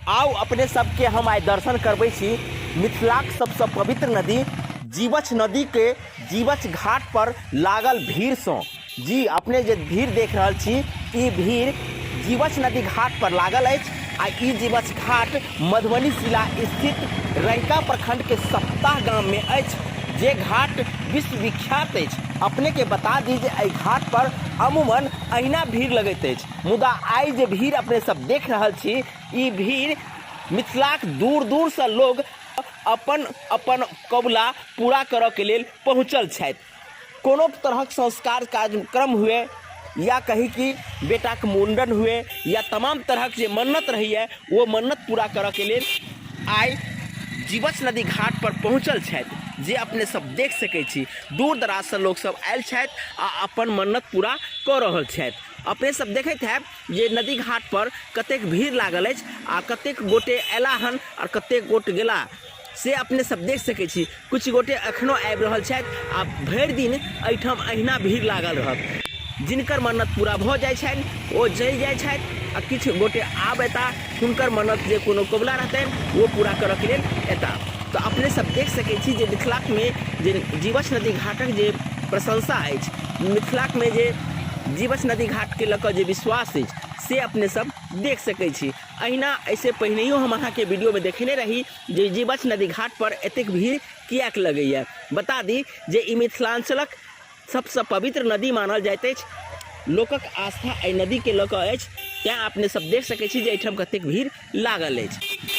आउ अपने सबके हम आइ दर्शन करबै छी मिथिलाक सबसँ पवित्र नदी जीवछ नदीके जीवछ घाट पर लागल भीड़सँ। जी अपने जे भीड़ देख रहल छी ई भीड़ जीवछ नदी घाट पर लागल अछि आ ई जीवछ घाट मधुबनी जिला स्थित रंका प्रखंड के सप्ताह गाम में अछि, जे घाट विश्वविख्यात अछि। अपने के बता दी जे एहि घाट पर अमूमन अहिना भीड़ लगैत अछि, मुदा आइ जे भीड़ अपने सब देख रहल छी ई भीड़ मिथिलाक दूर दूर से लोग अपन अपन कबुला पूरा करऽ के लेल पहुँचल छथि। कोनो तरहक संस्कार कार्यक्रम हुए या कही कि बेटाके मुण्डन हुए या तमाम तरहक जे मन्नत रहैए ओ मन्नत पूरा करऽके लेल आइ जीवछ नदी घाट पर पहुँचल छथि, जे अपने सब देख सकै छी। दूर दराजसँ लोकसब आयल छथि आ अपन मन्नत पूरा कऽ रहल छथि। अपने सब देखैत हैब जे नदी घाट पर कतेक भीड़ लागल अछि आ कतेक गोटे अयला हन आओर कतेक गोट गेला, से अपने सब देख सकै छी। किछु गोटे एखनो आबि रहल छथि आ भरि दिन एहिठाम अहिना भीड़ लागल रहत। जिनकर मन्नत पूरा भऽ जाइ छनि ओ चलि जाइ छथि आ किछु गोटे आब एता, हुनकर मन्नत जे कोनो कबुला रहतनि ओ पूरा करऽके लेल एता। तऽ अपने सब देख सकै छी जे मिथिलामे जे जीवछ नदी घाटक जे प्रशंसा अछि, मिथिलामे जे जीवछ नदी घाटके लऽ कऽ जे विश्वास अछि से अपने सब देख सकै छी। अहिना एहिसँ पहिनहियो हम अहाँके वीडियोमे देखेने रही जे जीवछ नदी घाट पर एतेक भीड़ किएक लगैए। बता दी जे ई मिथिलांचलक सबसँ पवित्र नदी मानल जाइत अछि। लोकक आस्था एहि नदीके लऽ कऽ अछि, तेँ अपने सब देख सकै छी जे एहिठाम कतेक भीड़ लागल अछि।